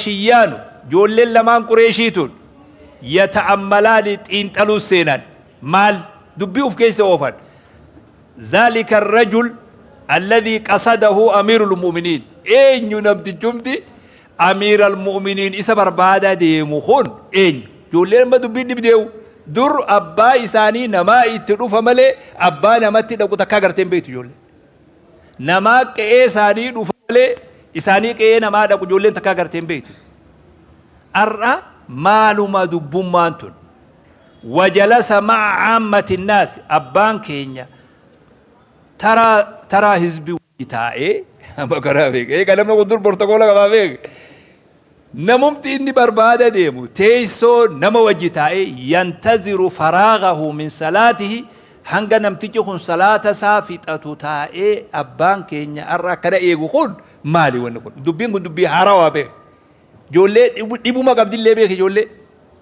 Shiyyaanu joolleen lamaan Qureeshii tun yata'ammalaani xiinxaluu seenan. Maal dubbii uf keessa oofan? Zaalika arrajul alladhii qasadahu amiirul mu'miniin. Eenyu namtichumti amiiral mu'miniin isa barbaadaa deemu kun eenyu? Joolleen amma dubbiin dhibdeewu. Dur abbaa isaanii namaa itti dhufa malee abbaa namatti dhaqu takkaa gartee hin beektu ijoolleen. Namaa qe'ee isaanii dhufa malee isaanii qe'ee namaa dhaqu ijoolleen takkaa gartee hin beektu. Har'a maaluma dubbummaan tun? Wajalasa ma'a caammati naasi abbaan keenya taraa taraa hizbi wajji taa'ee amma karaa beeka. Eega namni kun dur bortokoola qabaa beeka. Namumti inni barbaada deemu teessoo nama wajji taa'ee yantaziru faraagahu min salaatihi hanga namtichi kun salaata isaa fixatu taa'ee abbaan keenya har'a akkana eegu kun maali wanni kun? Dubbiin kun dubbii haarawaa beeka. Ijoollee dhibuma qabdillee beeka ijoollee.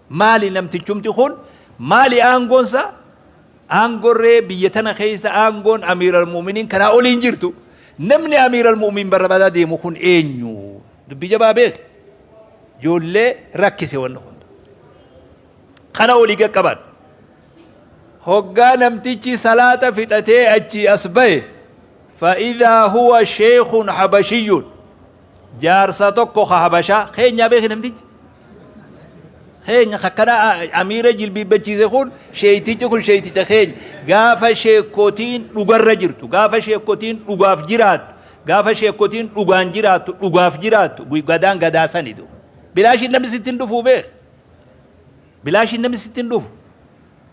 Maali namtichumti kun maali aangoonsa? Aangorree biyya tana keessa aangoon amiiral mu'miniin kanaa olii hin jirtu. Namni amiiral mu'min barbaadaa deemu kun eenyu? Dubbii jabaa beeki. Ijoollee rakkise wanni kun. Kana olii qaqqaban. Hoggaa namtichi salaata fixatee achii as bahe fa'idaa huwa sheekun habashiyyuun jaarsa tokko ka habashaa keenyaa beeki namtichi. Keenya kakkana amiira jilbiibbachiise kun sheeytichi kun sheeyticha keenya gaafa sheekotiin dhugarra jirtu gaafa sheekotiin dhugaaf jiraattu Gaafa sheekkotiin dhugaan jiraattu dhugaaf jiraattu gadaan gadaa sani du. Bilaashiin namni sitti hin dhufuu beek. Bilaashiin namni sitti hin dhufu.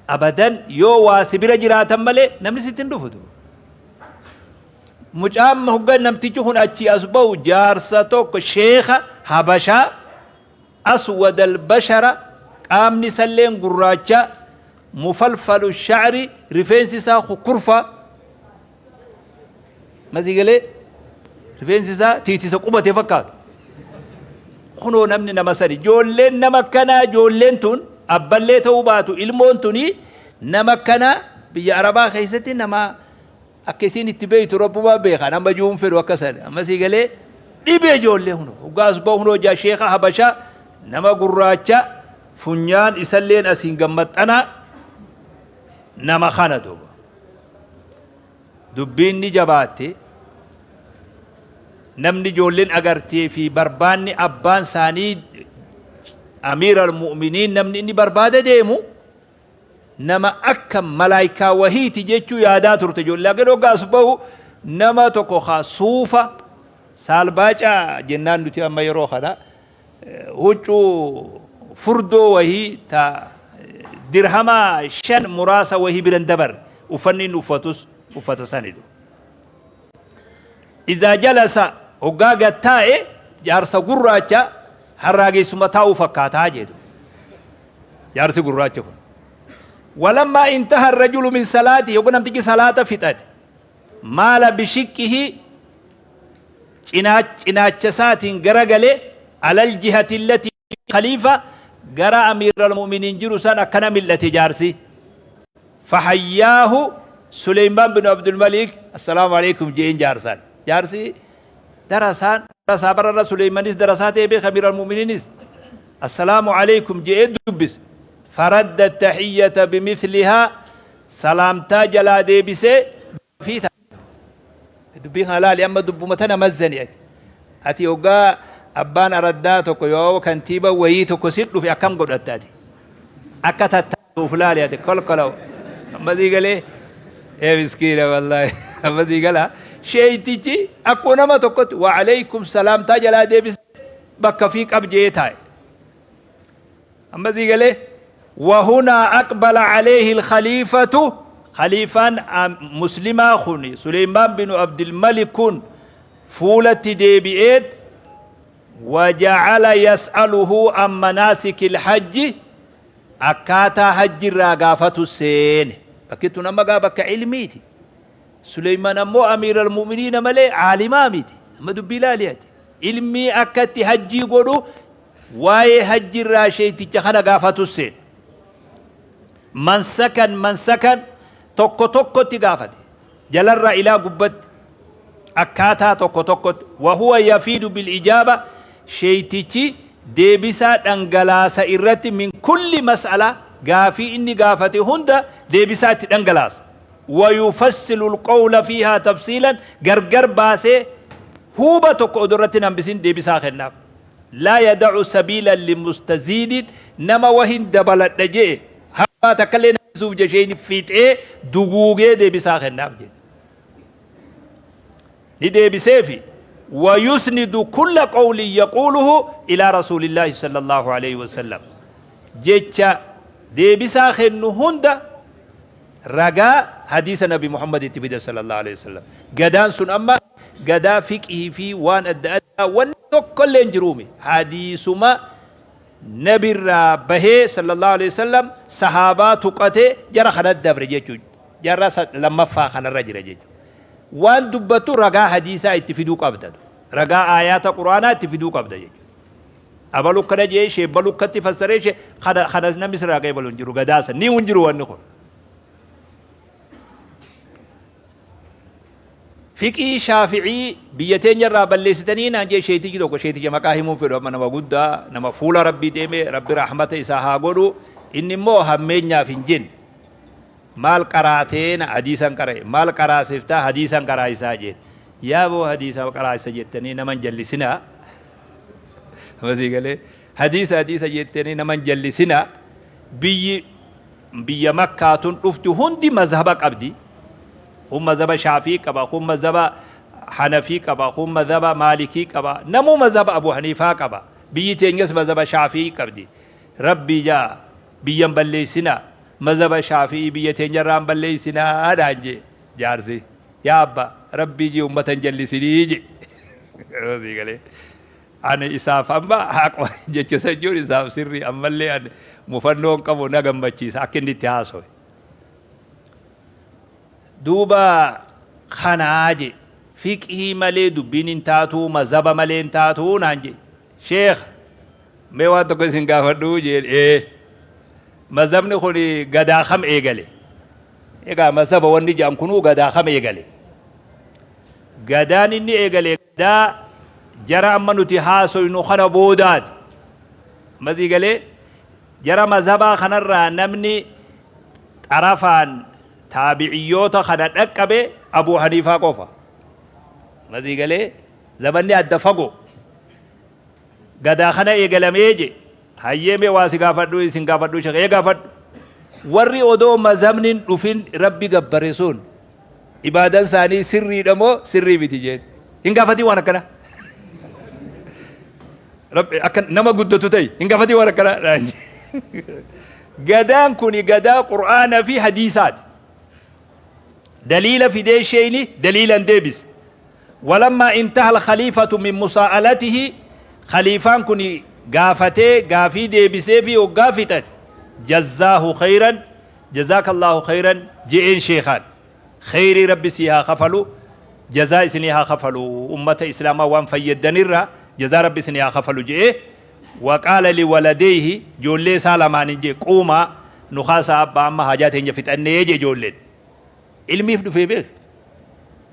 Abadan yoo waa si bira jiraatan malee namni sitti hin dhufu du. Mucaan hogga namtichi kun achii as ba'u jaarsa tokko sheekha Habashaa aswadal bashara qaamni isalleen gurraacha mufalfalu sha'ri rifeensi isaa kukurfa Masii galee rifeensi isaa tiitisa qubate fakkaatu. Kunoo namni nama sani. Ijoolleen nama akkanaa ijoolleen tun abballee ta'uu baatu ilmoon tuni nama akkanaa biyya Arabaa keessatti nama akka isiin itti beektu rabbumaa beeka. Nama juun fedhu akka sani. Amma sii galee dhibee ijoollee kunoo. Hoggaa as bahu kunoo jaa sheeka Habashaa nama gurraacha funyaan isalleen asiin gammaxxanaa nama kana duuba. Dubbiin ni jabaatte. Namni ijoolleen agartee fi barbaanni abbaan isaanii Amiir al-Mu'miniin namni inni barbaada deemu nama akka malaayikaa wahiiti jechuu yaadaa turte ijoollee. Laakiin hoggaa as bahu nama tokko haa suufa saalbaacaa jennaan nuti amma yeroo kana huccuu furdoo wahii ta dirhama 5 muraasa wahii bira hin dabarre uffanni inni uffatus uffata sanidu. Izaa jalasa hoggaa gad taa'e jaarsa gurraacha harraageessuma taa'uu fakkaataa jedhu. Jaarsi gurraachi kun. Walammaa intaha arrajulu min salaati yogga namtichi salaata fixate maala bishiqqihi cinaacha isaatiin garagale alal jihati allatii khaliifa gara amiiral mu'miniin jiru san akkana mil'ate jaarsi. Fahayyaahu Suleymaan bin Abdulmalik assalaamu aleykum je'een jaarsaan. Jaarsi darasaan darasaa bararra Suleymanis darasaa ta'e beeka amiiral mu'miniinis assalaamu aleykum je'ee dubbise. Faradda tahiyyata bimithlihaa salaamtaa jalaa deebisee fi Dubbii kana laali amma dubbuma tana mazzani ati. Ati hoggaa abbaan araddaa tokko yoo kantiiba wayii tokko si dhufe akkam godhatta ati? Akka tattaatuuf laali ati kolkolaw. Amma sii galee ee miskiina wallaahi amma sii gala sheeytichi akkuma nama tokkotti wa aleykum salaamtaa jalaa deebisee bakka fi qab je'ee taa'e. Amma sii galee? Wahunaa aqbala aleeyhi alkhaliifatu khaliifaan muslimaa kuni Suleymaan binu Abdilmalik kun fuulatti deebi'eet waja'ala yas'aluhu an manaasikil hajji akkaataa hajji irraa gaafatu seene. Bakki tun amma gaa bakka ilmiiti. Suleymaan ammoo amiiral mu'miniina malee aalimaa miti. Amma dubbii laali ati. Ilmii akka itti hajjii godhu Waa'ee hajji irraa sheeyticha kana gaafatus seene. Mansakan mansakan tokko tokkotti gaafate. Jalarraa ilaa gubbatti akkaataa tokko tokkotti. Wahuwa yafiidu bil ijaaba sheeytichi Deebisaa dhangalaasa irratti min kulli mas'ala gaafii inni gaafate hunda deebisaa itti dhangalaasa. Wayufassilu alqawla fiihaa tafsiilan gargar baasee huuba tokko odoo irratti hin hambisin deebisaa kennaaf. Laa yada'u sabiilan limustaziidin nama wahin dabaladha je'e hambaa takkallee hin hambisuuf je sheeyni fixee duguugee deebisaa kennaaf jedhe. Ni deebiseefi wayusnidu kulla qawlin yaquuluhu ilaa rasuulillaahi sallallaahu aleyhi wasallam jecha deebisaa kennu hunda ragaa hadiisa nabi Muhammad itti fida sallallaahu aleyhi wasallam. Gadaan sun amma gadaa fiqhii fi waan adda addaa wanni tokkollee hin jiruumi hadiisuma nabirraa bahee sallallaahu aleyhi wasallam sahaabaa tuqatee jara kanatti dabre jechuu jaarraa lammaffaa kanarra jira jechuudha. Waan dubbattu ragaa hadiisaa itti fiduu qabda. Ragaa aayaata qur'aanaa itti fiduu qabda jechuudha. Abalu akkana jee ishee balu akkatti fassaree ishee kana kanas namni sirraa qeebalu hin jiru gadaasa ni hin jiru wanni kun. Fiqii shaafi'ii biyya teenya irraa balleessitanii naan jee sheetichi tokko sheeticha maqaa himuun fedhu amma nama guddaa nama fuula rabbii deeme rabbi rahmata isaa haa godhu inni immoo hammeenyaaf hin jenne. Maal qaraatee na hadiisan qara'e maal qaraasiftaa hadiisan qaraa'isaa jeen yaa boo hadiisa qaraasisa jettanii nama hin jallisinaa amma sii galee hadiisa hadiisa jettanii nama hin jallisinaa biyyi biyya makkaa tun dhufti hundi mazhaba qabdi kun mazhaba shaafii qaba kun mazhaba hanafii qaba kun mazhaba maalikii qaba namuu mazhaba abu haniifaa qaba biyyi teenyas mazhaba shaafii qabdi rabbii jaa biyyan balleessinaa Mazhaba shaafi'ii biyya teenyarraa hin balleeysinaa naan je'e jaarsi. Yaa abba rabbii ji'i ummata hin jallisinii je'e. Sii galee. Ani isaaf amma haquma jecha san jiru isaaf sirrii ammallee ani mufannoo hin qabu na gammachiisa akka inni itti haasowe. Duuba kanaa je fiqhii malee dubbiin hin taatuu mazhaba malee hin taatuu naan je. Sheekh mee waan tokko isin gaafadhuu jeen ee. Mazhabni kun gadaa kam eegale? Egaa mazhaba wanni jedhan kunuu gadaa kam eegale? Gadaan inni eegale gadaa jara amma nuti haasoynu kana boodaati. Ammas eegalee jara mazhabaa kanarraa namni xarafaan taabiciyyoota kana dhaqqabe Abuu Haniifaa qofa. Ammas eegalee zamanni adda fagoo. Gadaa kana eegalamee je. Hayyee mee waa si gaafadhuu isin gaafadhuu sheekh ee gaafadhu. Warri odoo mazhabni hin dhufin Rabbi gabbare sun ibaadan isaanii sirriidha moo sirrii miti jeen. Hin gaafatiin waan akkana. Rabbi akka nama guddatu ta'i hin gaafatiin waan akkana. Gadaan kuni gadaa Qur'aana fi hadiisaati. Daliila fidee sheeyni daliilan deebise. Walammaa intahal khaliifatu min musaa'alatihi khaliifaan kuni gaafatee gaafii deebiseefii hoggaa fixate jazzaahu khayran jazaakallaahu khayran je'een sheekhaan khayrii rabbi sii haa kafalu jazaa isinii haa kafalu ummata islaamaa waan fayyaddanirraa jazaa rabbi isinii haa kafalu je'ee waqaala liwaladeyhi joollee isaa lamaanin je'e quumaa nu kaasaa abbaa amma haajaa teenya fixannee je'e joolleen Ilmiif dhufee beek.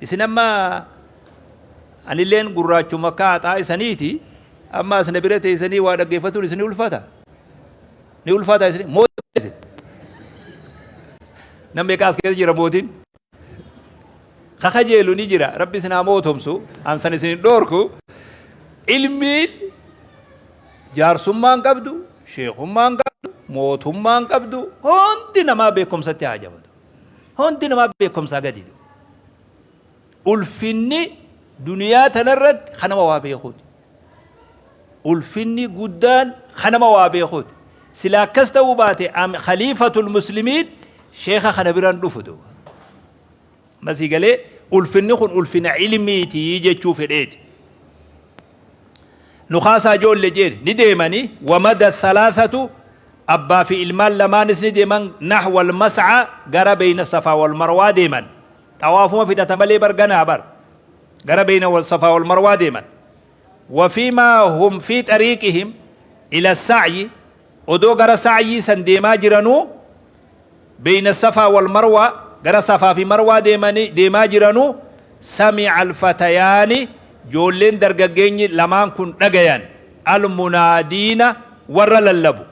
Isin amma anilleen gurraachuma akka haxaa isaniiti amma as na bira teessanii waa dhaggeeffatuun isin ulfaata. Ni ulfaata isin mootii isin. Namni meeqa as keessa jira mootiin? Ka kajeelu ni jira rabbi isin haa mootomsu an san isin hin dhoorku. Ilmiin jaarsummaan qabdu, sheekummaan qabdu, mootummaan qabdu hundi namaa beekumsatti haa jabatu. Hundi namaa beekumsaa gadi. Ulfinni duniyaa tanarratti kan nama waa beekuuti. Ulfinni guddaan kan nama waa beekuuti. Sila akkas ta'uu baate khaliifatul muslimiin sheekha kana biraan dhufu duuba. Masii galee ulfinni kun ulfina ilmiiti jechuu fedheeti. Nu kaasaa ijoolle jeen ni deemanii wamada thalathatu Abbaa fi ilmaan lamaanis ni deeman nahwal mas'a gara beeyna safaa wal marwaa deeman. Xawaafuma fixata malee bar ganaa bar. Gara beeyna wal safaa wal marwaa deeman. Wa fiimaa hum fii xariiqihim ila sa'yi odoo gara sa'yii san deemaa jiranuu beeyna safaa wal marwaa gara safaa fi marwaa deemanii deemaa jiranuu sami'a alfatayaani joolleen dargaggeenyi lamaan kun dhagayan. Almunaadiina, warra lallabu.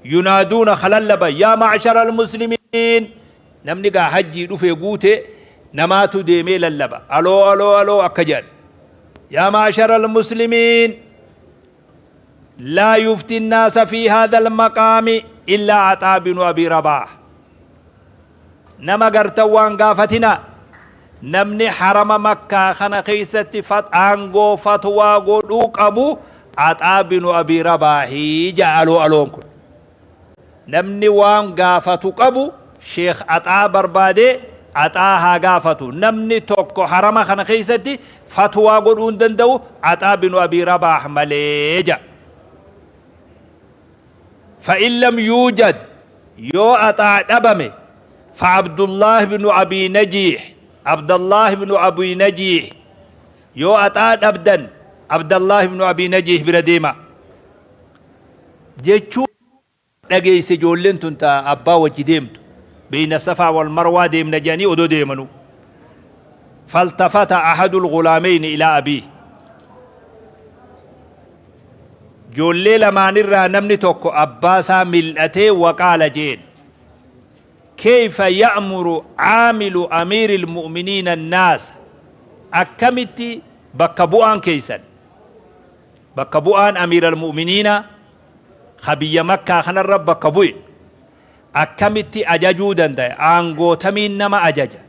Yunaaduuna, ka lallaban, yaa ma'shara almuslimiin. Namni gaa hajjii dhufee guute namaatu deemee lallaba. Aloo aloo aloo akka jedhan. Yaa ma'shara almuslimiin, laa yufti nnaasa fi haadha almaqaami illaa Axaa binu Abii Rabaah. Nama gartan waan gaafatinaa. Namni harama Makkaa kana keessatti aangoo fatwaa godhuu qabu Axaa binu Abii Rabaahi ja'a aloo aloon kun. Namni waan gaafatu qabu Sheekh Axaa barbaadee Axaa haa gaafatu. Namni tokko harama kana keessatti fatwaa godhuu hin danda'u Axaa binu Abii Rabaah malee ja'a. Fa'in lam yuujad, yoo Axaa dhabame, fa'Abdullaah bnu Abii Najiih, Abdallaah bnu Abii Najiih, yoo Axaa dhabdan Abdallaah bnu Abii Najiih bira deemaa jechuu dhageeyse. Ijoolleen tun ta abbaa wajji deemtu beeyna Safaa wal Marwaa deemna jedhanii odoo deemanuu, faltafata ahadul ghulaameyni ilaa abiih, ijoollee lamaanirraa namni tokko abbaa isaa mil'atee, waqaala jeen, keyfa ya'muru caamilu amiiri lmu'miniina annaasa, akkamitti bakka bu'aan keeysan, bakka bu'aan amiira almu'miniina ka biyya Makkaa kanarra bakka bu'e, akkamitti ajajuu dandaya, aangootamiin nama ajaja,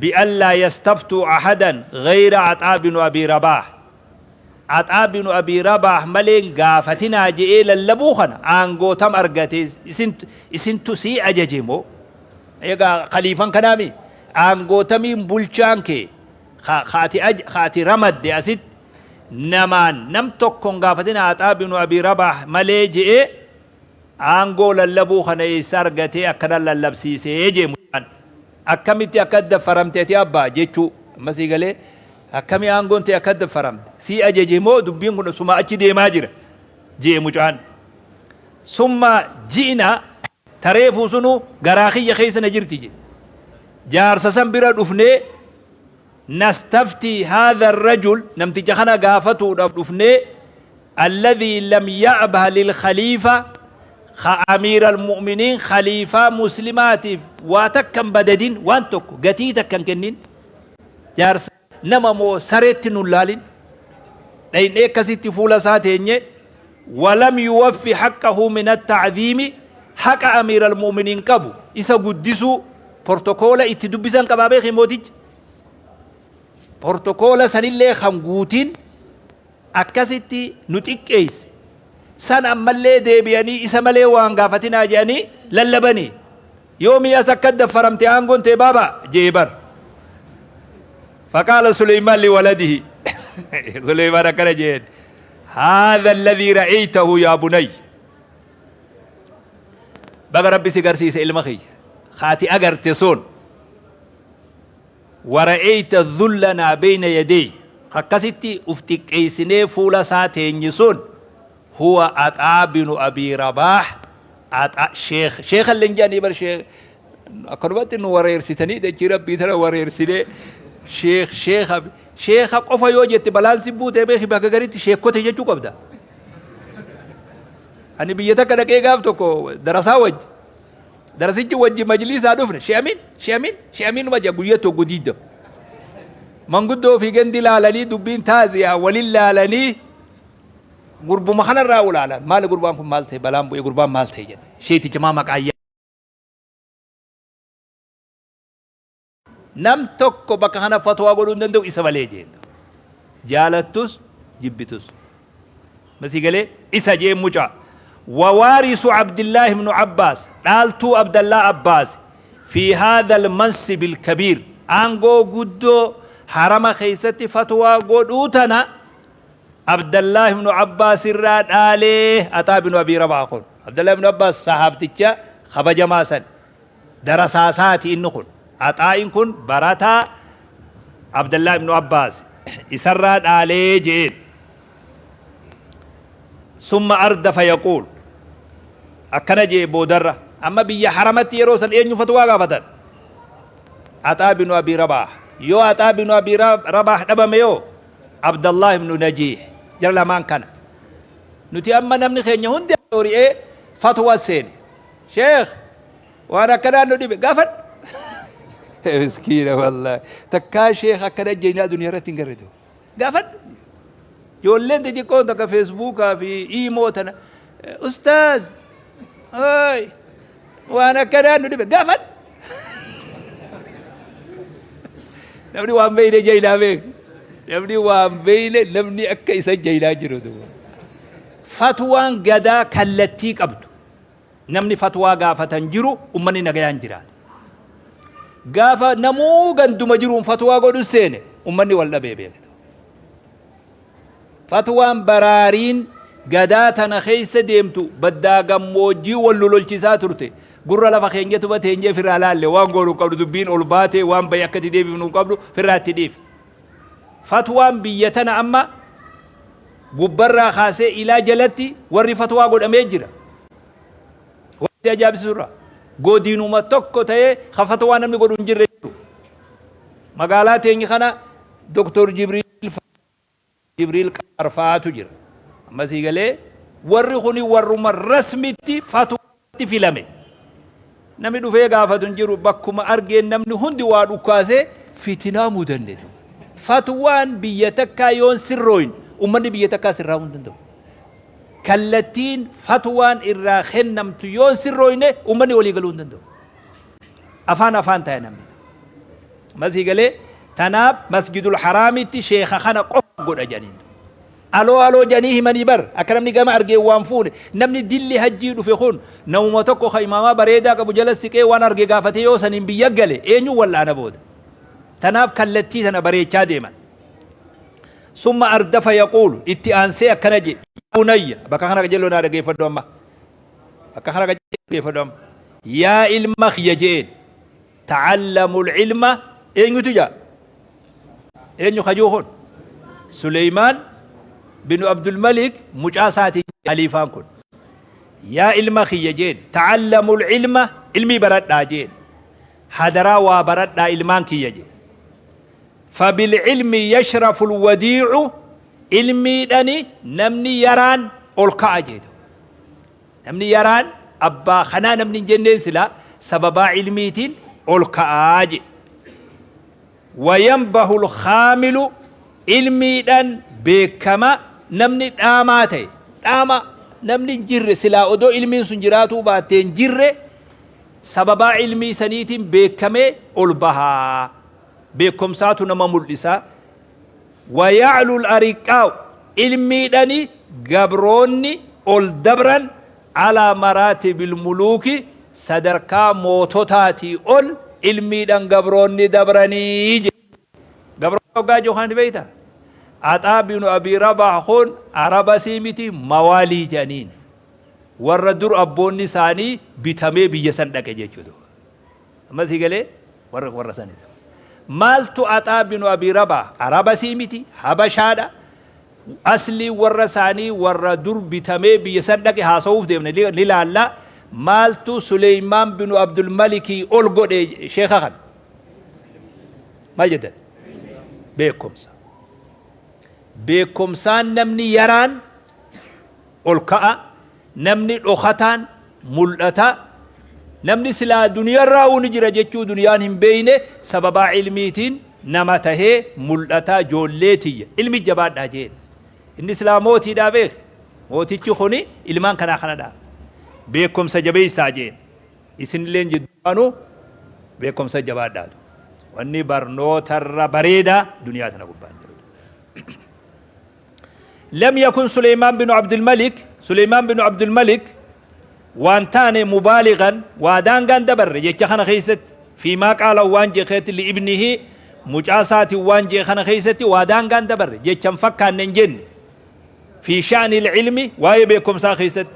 bi'allaa yastaftuu ahadan ghayra Axaa binu Abii Rabaah, Axaa binu Abii Rabaah maleen gaafatinaa je'ee lallabuu kana aangootam argate? Isintu sii ajaje moo? Egaa khaliifan kanaami aangootamiin bulchaan kee ka ati ramadde asitti namaan nam tokkon gaafatinaa Axaa binu Abii Rabaah malee je'ee aangoo lallabuu kana eessa argatee akkana lallabsiisee jee mucaan. Akkamitti akka daffaramte ati abbaa jechuu amma sii galee, akkami aangoon ta'e akka daffaramte sii ajaje moo? Dubbiin kun suma achi deemaa jira jee mucaan. Summa ji'na tareefuu sunu garaa kiyya keessa na jirti jee. Jaarsa san bira dhufnee, nastaftii haadha rajul, namticha kana gaafatuudhaaf dhufnee, alladhii lam ya'bah lil khaliifa, ka amiira almu'miniin khaliifaa muslimaatiif waa takka hin badadin, waan tokko gatii takka hin kennin, jaarsa nama moo sareetti nun laalin, dhaynee akkasitti fuula isaa teenye, walam yuwaffi haqqahu min atta'dhiimi, haqa amiira almu'miniin qabu isa guddisuu, portokoola itti dubbisan qabaa beeki mootichi, portokoola sanillee kan guutin akkasitti nu xiqqeeyse san, ammallee deebi'anii isa malee waan gaafatinaa jedhanii lallabanii, yoomii as akka daffaramte aangoon tee baaba jee bar. Faqaala Suleymaan liwaladihi, Suleymaan akkana jeen, haadha alladhii ra'aytahu yaa bunay, baga Rabbi si garsiise ilma kiyya, kaati agarte sun, wara'ayta dhullanaa bayna yadeey, akkasitti uf xiqqeessinee fuula isaa teenye sun, huwa Axaa binu Abii Rabaah. Axaa sheekh, sheekha illee hin jedhanii bar, sheekh akkanumatti nu wareersitanii dachii Rabbii tana wareersinee, sheekh sheekha sheekha qofa yoo jette balaan si buutee beeki, bakka garitti sheekkote jechuu qabda. Ani biyya takka dhaqee gaaf tokko darasaa wajji, darasichi wajji majliisaa dhufne, she'amin she'amin she'amin numa jedha guyyaa tokko 20. Manguddoo fi gandi laalanii dubbiin taaziyaa walin laalanii gurbuma kanarraa ulaalan, maali gurbaan kun, maal ta'e, balaan bu'ee, gurbaan maal ta'e jedhe, sheeticha maa maqaa nam tokko bakka kana fatwaa godhuu hin danda'u isa malee jeen, jaalattus jibbitus masii galee isa jeen mucaa. Wawaarisu Abdillaahi ibnu Abbaas, dhaaltuu Abdallaa Abbaas, fi haadha almansib alkabiir, aangoo guddoo harama keessatti fatwaa godhuu tana Abdallaa ibnu Abbaas irraa dhaalee Axaa ibnu Abii Rabaa kun. Abdallaa ibnu Abbaas sahaabticha kabajamaa san darasaasaati inni kun. Axaa'in kun barataa Abdallaa ibnu Abbaas, isarraa dhaalee jeen. Summa ardafa yaquul, akkana jee boodarra, amma biyya haramatti yeroo san eenyu fatwaa gaafatan? Axaa binu Abii Rabaah. Yoo Axaa binu Abii Rabaah dhabame yoo Abdallah ibnu Najiih, jara lamaan kana. Nuti amma namni keenya hundi hori'ee fatwa seene. Sheekh, waan akkanaa nu dhibe gaafadhu. Miskiina wallaahi. Takkaa sheekh akkana jeenyaa duniyaa irratti hin garre. Gaafadhu. Ijoolleen xixiqqoon takka Feesbuukaa fi iimoo tana, ustaaz, ooy, waan akkanaa nu dhibe gaafadhu. Namni waan beeyne jailaa beek. Namni waan beeyne, namni akka isa jailaa jiru duuba. Fatwaan gadaa kallattii qabdu. Namni fatwaa gaafatan jiru, ummanni nagayaan jiraata. Gaafa namuu ganduma jiruun fatwaa godhu seene, ummanni wal dhabee beektu. Fatwaan baraariin gadaa tana keessa deemtu baddaa gammoojjii wal lololchisaa turte. Gurra lafa keenyatuma teenyee firraa laalle, waan goonu hin qabnu, dubbiin ol baatee waan bahe akkatti deebifnu hin qabnu, firraa itti dhiifne. Fatwaan biyya tana amma gubbarraa kaasee ilaa jalatti warri fatwaa godhamee jira. Wanti ajaa'ibsiisu irraa godinuma tokko ta'ee ka fatwaa namni godhu hin jirre jiru. Magaalaa teenya kana Dr. Jibriil Qarfaatu jira. Amma sii galee, warri kuni warruma rasmitti fatwaatti filame. Namni dhufee gaafatu hin jiru, bakkuma argeen namni hundi waa dhukkaasee fitinaa mudanne. Fatwaan biyya takkaa yoon sirrooyin, ummanni biyya takkaa sirraa'uu hin danda'u. Kallattiin fatwaan irraa kennamtu yoon sirrooyne, ummanni walii galuu hin danda'u. Afaan afaan ta'e namni. Masii galee, tanaaf Masjidul Haraamitti sheeka kana qofa godha jedhaniin. Aloo aloo jedhanii himanii bar, akka namni gama argee waan fuune, namni dilli hajjii dhufe kun namuma tokko ka imaamaa bareedaa qabu jala siqee waan arge gaafatee yoo saniin biyya gale, eenyu wal'aana booda? Tanaaf kallattii tana bareechaa deeman. Summa ardafa yaquulu, itti aansee akkana jedhe: yaa bunayya, bakka kana qajeeloo naa dhaggeeffadhu amma. Bakka kana dhaggeeffadhu amma. Yaa ilma kiyya je'een. Ta'allamul ilma, eenyutu jaa? Eenyu kajuu kun? Suleymaan binu Abdulmalik mucaa isaatiin khaliifaan kun. Yaa ilma kiyya jeen, ta'allamul ilma, ilmii baradhaa jeen. Hadaraa waa baradhaa ilmaan kiyya jeen. Fabil ilmi yashraful wadii'u, ilmiidhani namni yaraan ol ka'a jeetu. Namni yaraan abbaa kanaa namni hin jenneen silaa sababaa ilmiitiin ol ka'aa jedhe. Wayanbahul khaamilu, ilmiidhaan beekama namni dhaamaa ta'e. Dhaama namni hin jirre silaa odoo ilmiin sun jiraatuu baattee hin jirre, sababaa ilmii saniitiin beekamee ol bahaa. Beekomsaatu nama mul'isa. Waya'lul ariqqaa'u, ilmiidhani gabroonni ol dabran, alaa maraatibil muluuki, sadarkaa moototaatii ol ilmiidhan gabroonni dabranii jedhe. Gabroonni hoggaa jiru kana ni beektaa? Axaa binu Abii Rabaah kun Araba sii miti, mawaalii jedhaniin. Warra dur abboonni isaanii bitamee biyya san dhaqe jechuudha. Amma sii galee, warra sanidha. Maaltu Axaa binu Abii Rabaah Araba sii miti, Habashaadha. Aslii warra isaanii warra dur bitamee biyya san dhaqe haasa'uuf deemne ni laalla. Maaltu Suleymaan binu Abdulmalikii ol godhe sheeka kana? Maal jettan? Beekumsa. Beekumsaan namni yaraan ol ka'a, namni dhokataan mul'ata, namni silaa duniyarraa ni jira jechuu duniyaan hin beeyne sababaa ilmiitiin nama tahee mul'ata. Ijoollee tiyya, ilmi jabaadhaa jeen. Inni silaa mootiidhaa beek. Mootichi kuni ilmaan kanaa kanadha. Beekumsa jabeessaa jeen. Isinilleen jidduudhaanu beekumsa jabaadhaatu. Wanni barnootarra bareedaa duniyaa tana gubbaan jiru. Lam yakun Suleymaan binu Abdulmalik, Suleymaan binu Abdulmalik waan taane, mubaaligan, waa daangaan dabarre jecha kana keessatti, fiimaa qaala, waan jee keessatti, li'ibnihi, mucaa isaatiin waan jee kana keessatti waa daangaan dabarre, jecha hin fakkaanne hin jenne, fi sha'ni ilmi, waa'ee beekumsaa keessatti.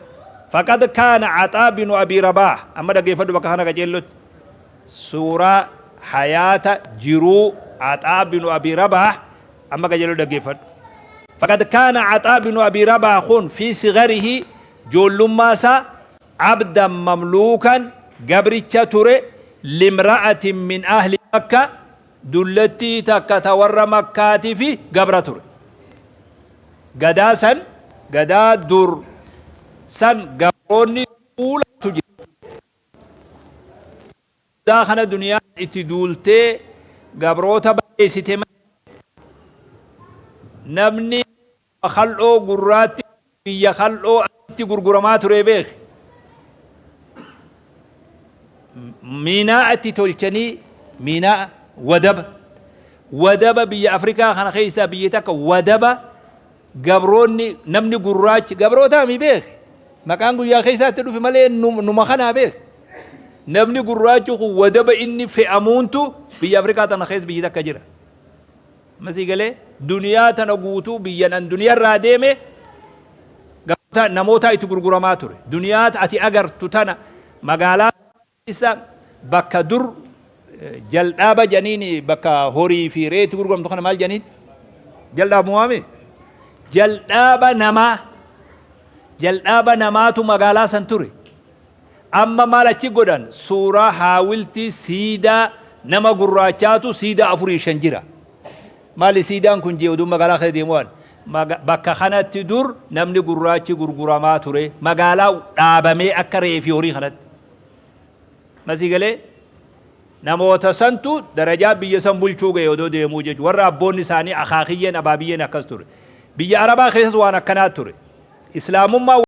Faqad kaana Axaa binu Abii Rabaah, amma dhaggeeffadhu bakka kana qaceellotti, suuraa hayaata jiruu Axaa binu Abii Rabaah amma qajeeloo dhaggeeffadhu. Faqad kaana Axaa binu Abii Rabaah kun fi sigarihi, joollummaa isaa, abdan mamluukan, gabricha ture, limra'atin min ahli Makka, dullattii takka ta warra Makkaatii fi gabra ture. Gadaa san Gadaa dur san gabroonni duulatu jira. Gadaa kana duniyaan itti duultee gabroota balleessite malee namni kal'oo gurraatti biyya kal'oo itti gurguramaa ture beeki. Miinaa'a itti tolchanii, miinaa'a wadaba wadaba biyya Afrikaa kana keessaa biyyi takka wadaba gabroonni, namni gurraachi gabrootaa mi beeki. Maqaan guyyaa keessaatti dhufe malee numa kanaa beeki. Namni gurraachi kun wadaba inni fe'amuuntu biyya Afrikaa tana keessa biyyi takka jira. Masii galee duniyaa tana guutuu biyyan an duniyarraa deeme namootaa itti gurguramaa ture. Duniyaa ati agartu tana magaalaa keessa bakka dur jaldhaaba janiin, bakka horii fi re'eetti gurguramtu kana maal janiin? Jaldhaabu waame? Jaldhaaba namaa. Jaldhaaba namaatu magaalaa san ture. Amma maal achi godhan? Suuraa haawiltii siidaa nama gurraachaatu siidaa 4 5 jira. Maali siidaan kun jee oduu magaalaa keessa deemu waan? Bakka kanatti dur namni gurraachi gurguramaa ture. Magaalaa dhaabamee akka re'ee fi horii kanatti. Masii galee namoota santu darajaa biyya san bulchuu ga'e odoo deemuu jechuudha. Warra abboonni isaanii akaakiyyeen abaabiyyeen akkas ture. Biyya Arabaa keessas waan akkanaa ture. Islaamummaa